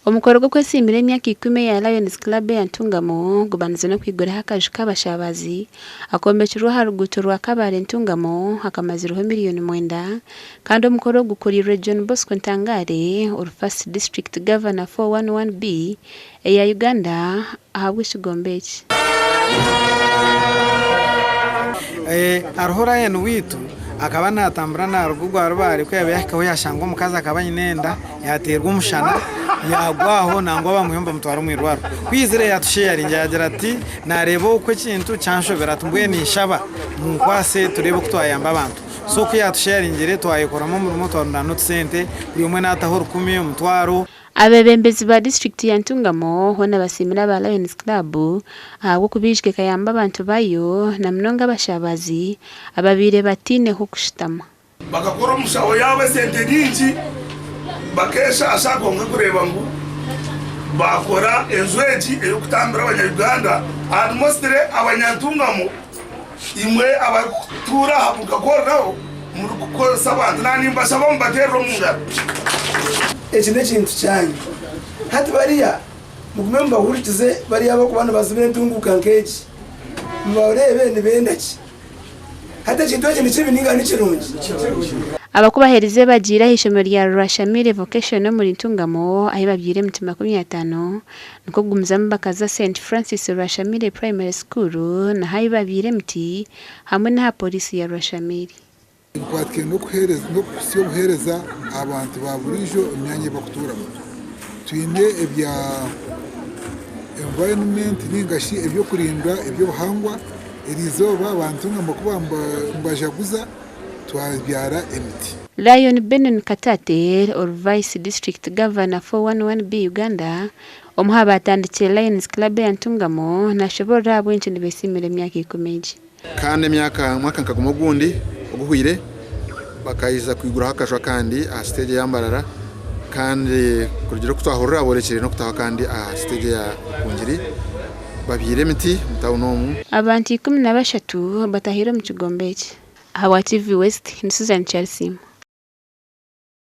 Omukoro gw'okwesiimira emyaka ikumi eya Lions Club eya Ntungamo gubanize n'okwiguraho akaju k'abashabazi akombekirwe aha ruguuto rwa Kabale Ntungamo akamazirweho miriyoni mwenda kandi omukoro ogu gukuriirwe John Bosco Ntangare ori First District Governor 411B eya Uganda ahabw'ekigombe eki. Hariho Ryan waitu akaba naatambura naaruga ogwa Rubare ku yaabaire yahikaho yaashanga omukazi akaba aine enda yaateerwa omushana yaagwa aho nangwa bamwihamu bamutwara omu irwariro. Ku yaizire yaatusheyaringa yaagira ati naareeba oku ekintu kyanshobera ati mbwenu ninshaba munkwase tureebe oku twayamba abantu. So ku yaatusheyaringire twayekoramu omurimo twarundaana otusente buri omwe naataho rukumi, omutwaro. Abeebembezi ba disiturikiti ya Ntungamo hoona basiimire aba Lions Club ahabw'okubaijika ekayamba abantu baayo na munonga abashabazi ababaire bataine h'okushutama. Bakakora omu nshaho yaabo esente nyingi, bakeeshaasha kwonka kureeba ngu baakora enju egi ey'okutambira abanya-Uganda and mostly abanyantungamo imwe abarikutuura aha mukakoreraho murikukoresa abantu. Naanye nimbashaba mubateerere omu ngaro. Eki n'ekintu kyanyu. Hati bariya mugume mubahurikize bariya abarikuba nibazibira entunguuka nk'egi, mubareebe nibenda ki. Hati ekintu eki ni kibi nainga ni kirungi? Abakubaheerize bagiire aha ishomero rya Rwashamire Vocational omuri Ntungamo ahi babyaire emiti 50 nikwo kugumizamu bakaza Saint Francis Rwashamire Primary School naho ahi babyaire emiti hamwe n'aha pooriisi ya Rwashamire. Ebikwatikaine n'okuhitsya obuheereza aha bantu ba buriijo omu myanya ei barikutuuramu. Twine ebya environment nainga shi eby'okurinda eby'obuhangwa. Eriizooba abantu ngu ku nibajaguza twabyara emiti. Lion Benon Katate ori Vice District Governor 411B Uganda, omwe aha baatandikire Lions Club eya Ntungamo nashoboorora ahabw'enki nibeesiimira emyaka ikumi egi. Kandi emyaka omwaka nka gumwe ogundi oguhweire bakaija kwiguraho akaju akandi aha siteegi eya Mbarara kandi kurugiirira oku twahurira boorekyereire n'okutaho akandi aha siteegi eya Rukungiri babyaire emiti omu tawuni omu. Abantu 13 batahire omu kigombe eki. Ahabwa TV West, ni Susan Kyarisiima.